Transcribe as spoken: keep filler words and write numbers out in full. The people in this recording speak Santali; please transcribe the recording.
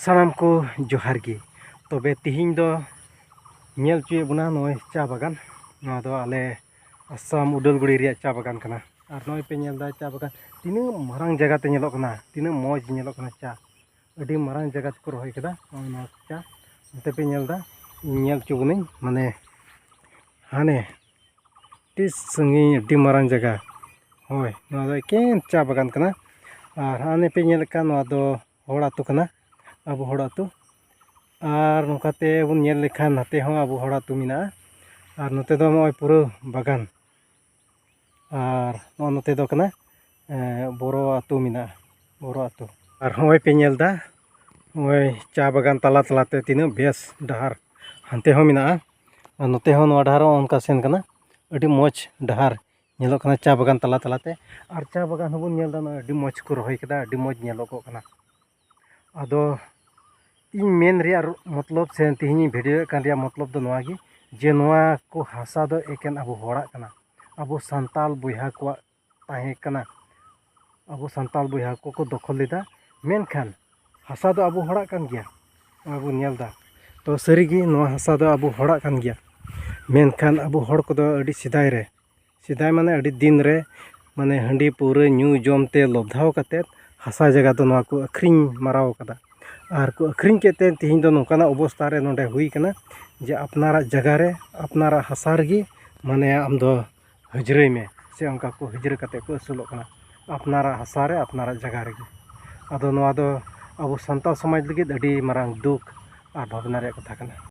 ᱥᱟᱱᱟᱢ ᱠᱚ ᱡᱚᱦᱟᱨ ᱜᱮ᱾ ᱛᱚᱵᱮ ᱛᱤᱦᱤᱧ ᱫᱚ ᱧᱮᱞ ᱦᱚᱪᱚᱭᱮᱫ ᱵᱚᱱᱟ ᱱᱚᱜᱼᱚᱭ ᱪᱟ ᱵᱟᱜᱟᱱ᱾ ᱱᱚᱣᱟ ᱫᱚ ᱟᱞᱮ ᱟᱥᱟᱢ ᱩᱰᱟᱹᱞᱜᱩᱲᱤ ᱨᱮᱭᱟᱜ ᱪᱟ ᱵᱟᱜᱟᱱ ᱠᱟᱱᱟ᱾ ᱟᱨ ᱱᱚᱜᱼᱚᱭ ᱯᱮ ᱧᱮᱞ ᱮᱫᱟ ᱪᱟ ᱵᱟᱜᱟᱱ ᱛᱤᱱᱟᱹᱜ ᱢᱟᱨᱟᱝ ᱡᱟᱭᱜᱟ ᱛᱮ ᱧᱮᱞᱚᱜ ᱠᱟᱱᱟ, ᱛᱤᱱᱟᱹᱜ ᱢᱚᱡᱽ ᱧᱮᱞᱚᱜ ᱠᱟᱱᱟ ᱪᱟ᱾ ᱟᱹᱰᱤ ᱢᱟᱨᱟᱝ ᱡᱟᱭᱜᱟ ᱛᱮᱠᱚ ᱨᱚᱦᱚᱭ ᱠᱟᱫᱟ ᱱᱚᱜᱼᱚᱭ ᱱᱚᱣᱟ ᱪᱟ᱾ ᱱᱚᱛᱮ ᱯᱮ ᱧᱮᱞ ᱮᱫᱟ, ᱤᱧ ᱧᱮᱞ ᱦᱚᱪᱚ ᱵᱚᱱᱟᱹᱧ, ᱢᱟᱱᱮ ᱦᱟᱱᱮ ᱟᱹᱰᱤ ᱥᱟᱺᱜᱤᱧ, ᱟᱹᱰᱤ ᱢᱟᱨᱟᱝ ᱡᱟᱭᱜᱟ᱾ ᱦᱳᱭ, ᱱᱚᱣᱟ ᱫᱚ ᱮᱠᱮᱱ ᱪᱟ ᱵᱟᱜᱟᱱ ᱠᱟᱱᱟ᱾ ᱟᱨ ᱦᱟᱱᱮ ᱯᱮ ᱧᱮᱞ ᱞᱮᱠᱷᱟᱱ ᱱᱚᱣᱟ ᱫᱚ ᱦᱚᱲ ᱟᱹᱛᱩ ᱠᱟᱱᱟ, ᱟᱵᱚ ᱦᱚᱲ ᱟᱹᱛᱩ᱾ ᱟᱨ ᱱᱚᱝᱠᱟ ᱛᱮ ᱵᱚᱱ ᱧᱮᱞ ᱞᱮᱠᱷᱟᱱ ᱱᱟᱛᱮ ᱦᱚᱸ ᱟᱵᱚ ᱦᱚᱲ ᱟᱹᱛᱩ ᱢᱮᱱᱟᱜᱼᱟ᱾ ᱟᱨ ᱱᱚᱛᱮ ᱫᱚ ᱱᱚᱜᱼᱚᱭ ᱯᱩᱨᱟᱹ ᱵᱟᱜᱟᱱ᱾ ᱟᱨ ᱱᱚᱜᱼᱚ ᱱᱚᱛᱮ ᱫᱚ ᱠᱟᱱᱟ, ᱮᱸ, ᱵᱚᱨᱚ ᱟᱹᱛᱩ ᱢᱮᱱᱟᱜᱼᱟ, ᱵᱚᱨᱚ ᱟᱹᱛᱩ᱾ ᱟᱨ ᱦᱚᱸᱜᱼᱚᱭ ᱯᱮ ᱧᱮᱞ ᱮᱫᱟ, ᱱᱚᱜᱼᱚᱭ ᱪᱟ ᱵᱟᱜᱟᱱ ᱛᱟᱞᱟ ᱛᱟᱞᱟᱛᱮ ᱛᱤᱱᱟᱹᱜ ᱵᱮᱥ ᱰᱟᱦᱟᱨ ᱦᱟᱱᱛᱮ ᱦᱚᱸ ᱢᱮᱱᱟᱜᱼᱟ᱾ ᱟᱨ ᱱᱚᱛᱮ ᱦᱚᱸ ᱱᱚᱣᱟ ᱰᱟᱦᱟᱨ ᱦᱚᱸ ᱚᱱᱠᱟ ᱥᱮᱱ ᱠᱟᱱᱟ, ᱟᱹᱰᱤ ᱢᱚᱡᱽ ᱰᱟᱦᱟᱨ ᱧᱮᱞᱚᱜ ᱠᱟᱱᱟ ᱪᱟ ᱵᱟᱜᱟᱱ ᱛᱟᱞᱟ ᱛᱟᱞᱟᱛᱮ᱾ ᱟᱨ ᱪᱟ ᱵᱟᱜᱟᱱ ᱦᱚᱸᱵᱚᱱ ᱧᱮᱞ ᱮᱫᱟ, ᱱᱚᱜᱼᱚᱭ ᱟᱹᱰᱤ ᱢᱚᱡᱽ ᱠᱚ ᱨᱚᱦᱚᱭ ᱠᱮᱫᱟ, ᱟᱹᱰᱤ ᱢᱚᱡᱽ ᱧᱮᱞᱚᱜᱚᱜ ᱠᱟᱱᱟ᱾ ᱟᱫᱚ ᱤᱧ ᱢᱮᱱ ᱨᱮᱭᱟᱜ ᱢᱚᱛᱞᱚᱵ ᱥᱮ ᱛᱮᱦᱮᱧ ᱤᱧ ᱵᱷᱤᱰᱤᱭᱳᱭᱮᱫ ᱠᱟᱱ ᱨᱮᱭᱟᱜ ᱢᱚᱛᱞᱚᱵ ᱫᱚ ᱱᱚᱣᱟ ᱜᱮ, ᱡᱮ ᱱᱚᱣᱟ ᱠᱚ ᱦᱟᱥᱟ ᱫᱚ ᱮᱠᱮᱱ ᱟᱵᱚ ᱦᱚᱲᱟᱜ ᱠᱟᱱᱟ, ᱟᱵᱚ ᱥᱟᱱᱛᱟᱞ ᱵᱚᱭᱦᱟ ᱠᱚᱣᱟᱜ ᱛᱟᱦᱮᱸ ᱠᱟᱱᱟ᱾ ᱟᱵᱚ ᱥᱟᱱᱛᱟᱞ ᱵᱚᱭᱦᱟ ᱠᱚᱠᱚ ᱫᱚᱠᱷᱚᱞ ᱞᱮᱫᱟ, ᱢᱮᱱᱠᱷᱟᱱ ᱦᱟᱥᱟ ᱫᱚ ᱟᱵᱚ ᱦᱚᱲᱟᱜ ᱠᱟᱱ ᱜᱮᱭᱟ᱾ ᱱᱚᱜᱼᱚᱭ ᱵᱚᱱ ᱧᱮᱞ ᱮᱫᱟ, ᱛᱚ ᱥᱟᱹᱨᱤᱜᱮ ᱱᱚᱣᱟ ᱦᱟᱥᱟ ᱫᱚ ᱟᱵᱚ ᱦᱚᱲᱟᱜ ᱠᱟᱱ ᱜᱮᱭᱟ, ᱢᱮᱱᱠᱷᱟᱱ ᱟᱵᱚ ᱦᱚᱲ ᱠᱚᱫᱚ ᱟᱹᱰᱤ ᱥᱮᱫᱟᱭ ᱨᱮ, ᱥᱮᱫᱟᱭ ᱢᱟᱱᱮ ᱟᱹᱰᱤ ᱫᱤᱱ ᱨᱮ, ᱢᱟᱱᱮ ᱦᱟᱺᱰᱤ ᱯᱟᱹᱣᱨᱟᱹ ᱧᱩ ᱡᱚᱢ ᱛᱮ ᱞᱚᱵᱫᱷᱟᱣ ᱠᱟᱛᱮᱫ ᱦᱟᱥᱟ ᱡᱟᱭᱜᱟ ᱫᱚ ᱱᱚᱣᱟ ᱠᱚ ᱟᱹᱠᱷᱨᱤᱧ ᱢᱟᱨᱟᱣ ᱠᱟᱫᱟ᱾ ᱟᱨ ᱠᱚ ᱟᱹᱠᱷᱨᱤᱧ ᱠᱮᱫ ᱛᱮ ᱛᱮᱦᱮᱧ ᱫᱚ ᱱᱚᱝᱠᱟᱱᱟᱜ ᱚᱵᱚᱥᱛᱟ ᱨᱮ ᱱᱚᱰᱮ ᱦᱩᱭ ᱠᱟᱱᱟ, ᱡᱮ ᱟᱯᱱᱟᱨᱟᱜ ᱡᱟᱭᱜᱟ ᱨᱮ, ᱟᱯᱱᱟᱨᱟᱜ ᱦᱟᱥᱟ ᱨᱮᱜᱮ, ᱢᱟᱱᱮ ᱟᱢ ᱫᱚ ᱦᱟᱹᱡᱨᱟᱹᱭ ᱢᱮ, ᱥᱮ ᱚᱱᱠᱟ ᱠᱚ ᱦᱟᱹᱡᱨᱟᱹ ᱠᱟᱛᱮᱫ ᱠᱚ ᱟᱹᱥᱩᱞᱚᱜ ᱠᱟᱱᱟ, ᱟᱯᱱᱟᱨᱟᱜ ᱦᱟᱥᱟ ᱨᱮ, ᱟᱯᱱᱟᱨᱟᱜ ᱡᱟᱭᱜᱟ ᱨᱮᱜᱮ᱾ ᱟᱫᱚ ᱱᱚᱣᱟ ᱫᱚ ᱟᱵᱚ ᱥᱟᱱᱛᱟᱲ ᱥᱚᱢᱟᱡᱽ ᱞᱟᱹᱜᱤᱫ ᱟᱹᱰᱤ ᱢᱟᱨᱟᱝ ᱫᱩᱠ ᱟᱨ ᱵᱷᱟᱵᱽᱱᱟ ᱨᱮᱭᱟᱜ ᱠᱟᱛᱷᱟ ᱠᱟᱱᱟ᱾